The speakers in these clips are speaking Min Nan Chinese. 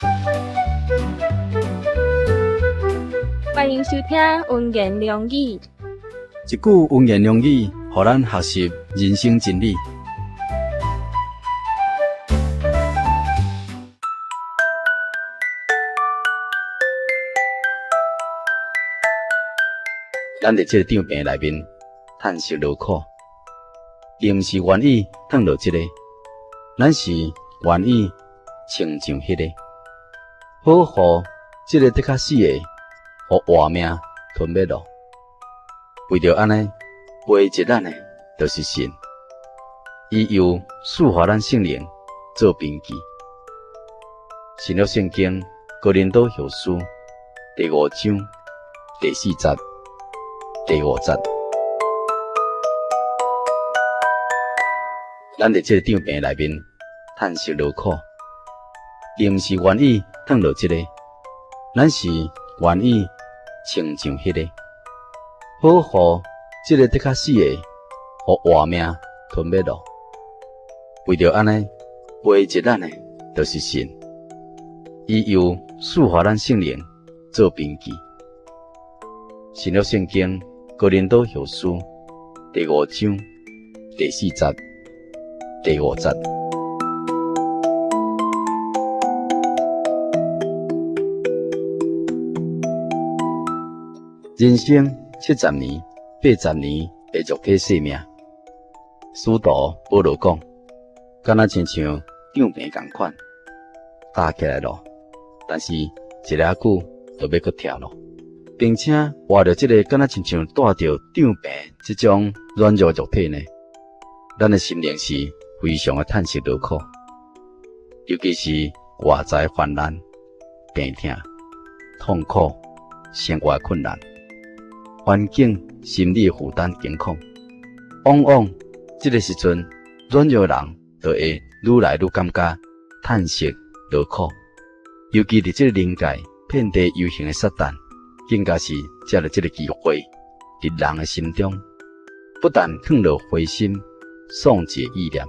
歡迎收聽溫言良語。一句溫言良語，予咱學習人生真理。咱佇這個帳棚內面嘆息勞苦，並毋是願意褪落這个，咱是願意穿上彼个，好予這个得較死的，予活命吞滅咯。為著按呢，培植咱的，就是神，伊又賜予咱聖靈做憑據。新約聖經哥林多後書第五章第四節、第五節。咱佇這个帳棚內面嘆息勞苦，並毋是願意褪落這个，咱是願意穿上彼个，好予這个得較死的，予活命吞滅咯。為著按呢，培植咱的，就是神，伊又賜予咱聖靈做憑據。新約聖經哥林多後書第五章第四節、第五節。人生70年、80年的肉體生命，使徒保羅講，敢若親像帳棚仝款搭起來咯，但是一下久就欲閣拆咯，並且活著這个敢若親像帶著帳棚這種軟弱的肉體呢，咱的心靈是非常的嘆息勞苦，尤其是外在患難、病痛、痛苦、生活的困難、環境、心理負擔、驚恐，往往這个時陣軟弱的人就會愈來愈感覺嘆息勞苦，尤其佇這个靈界遍地遊行的撒旦，更加是藉著這个機會，佇人的心中，不但囥落灰心、喪志的意念，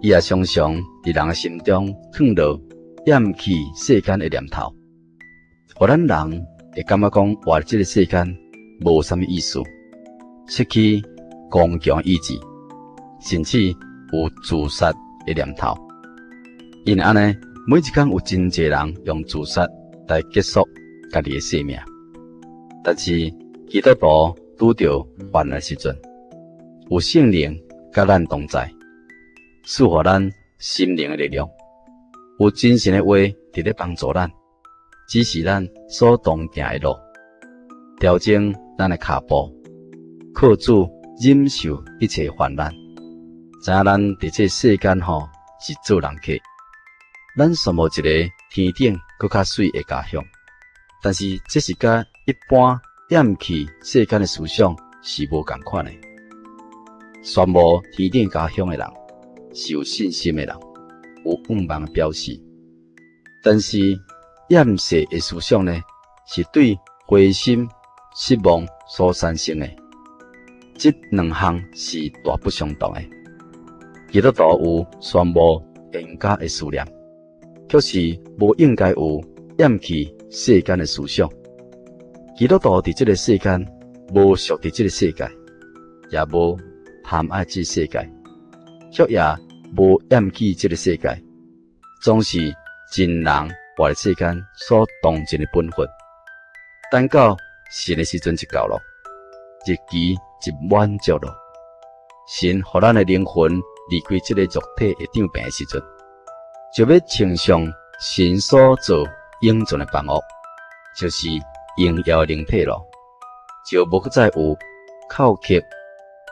伊也常常佇人的心中囥落厭棄世間的念頭，予咱人會感覺講活佇這个世間無啥物意思，失去剛強意志，甚至有自殺的念頭。因為按呢，每一工有真濟人用自殺來結束家己的生命。但是基督徒拄著患難時陣，有聖靈佮咱同在，賜予咱心靈的力量，有真神的話佇咧幫助咱，指示咱所當行的路，調整咱的跤步，靠主忍受一切患難。知影咱佇這世間吼是做人客，咱羨慕一个天頂閣較媠的家鄉，但是這是佮一般厭棄世間的思想是無仝款的。羨慕天頂家鄉的人是有信心的人，有願望的表示。但是厭世的思想呢，是對灰心失望所產生的。這兩項是大不相同的。基督徒有羨慕天家的思念，卻是無應該有厭棄世間的思想。基督徒佇這个世間無屬佇這个世界，也無貪愛這个世界，卻也無厭棄這个世界，總是盡人活佇世間所當盡的本分。等到神的時陣一到咯，日期一滿足咯，神予咱的靈魂離開這个肉體的帳棚的時陣，就欲穿上神所造永存的房屋，就是榮耀的靈體咯，就無閣再有哭泣、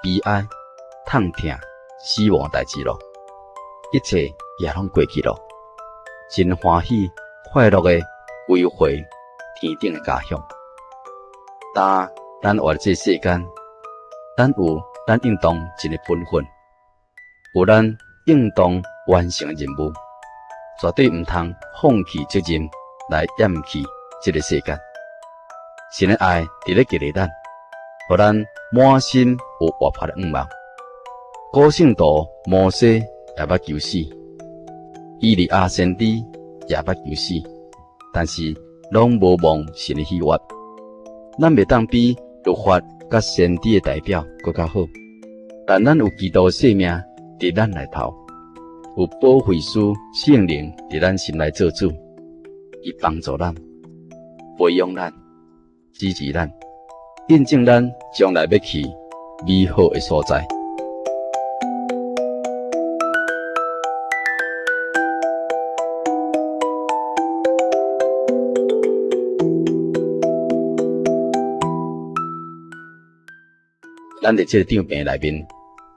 悲哀、痛疼、死亡的代誌咯，一切也攏過去咯，真歡喜快樂的歸回天頂的家鄉。當咱活佇這世間，咱有咱應當盡的本分，有咱應當完成的任務，絕對毋通放棄責任來厭棄這个世間。神的愛佇咧激勵咱，予咱滿心有活潑的願望。古聖徒摩西也捌求死，以利亞先知也捌求死。但是攏無蒙神的喜悅。咱袂當比律法佮先知的代表閣較好，但咱有基督的性命佇咱內頭，有保惠師聖靈佇咱心內做主，伊幫助咱、培養咱、支持咱，印證咱將來欲去美好的所在。咱佇這個帳棚內面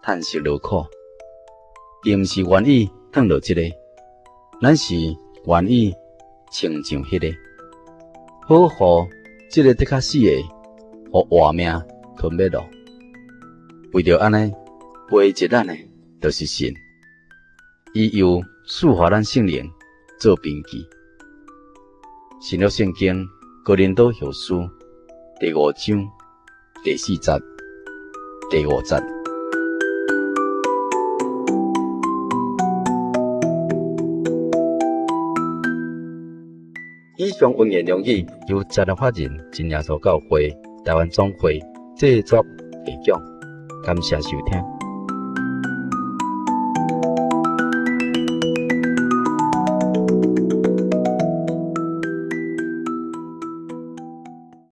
嘆息勞苦，並毋是願意褪落這個，咱是願意穿上彼個，好予這個得較死的，予活命吞滅囉。為著按呢，培植咱的，就是神，伊又賜予咱聖靈做憑據。新約聖經哥林多後書第五章第四節、第五節。以上溫言良語由迦南法人真耶穌教會台灣總會製作提供，感謝收聽。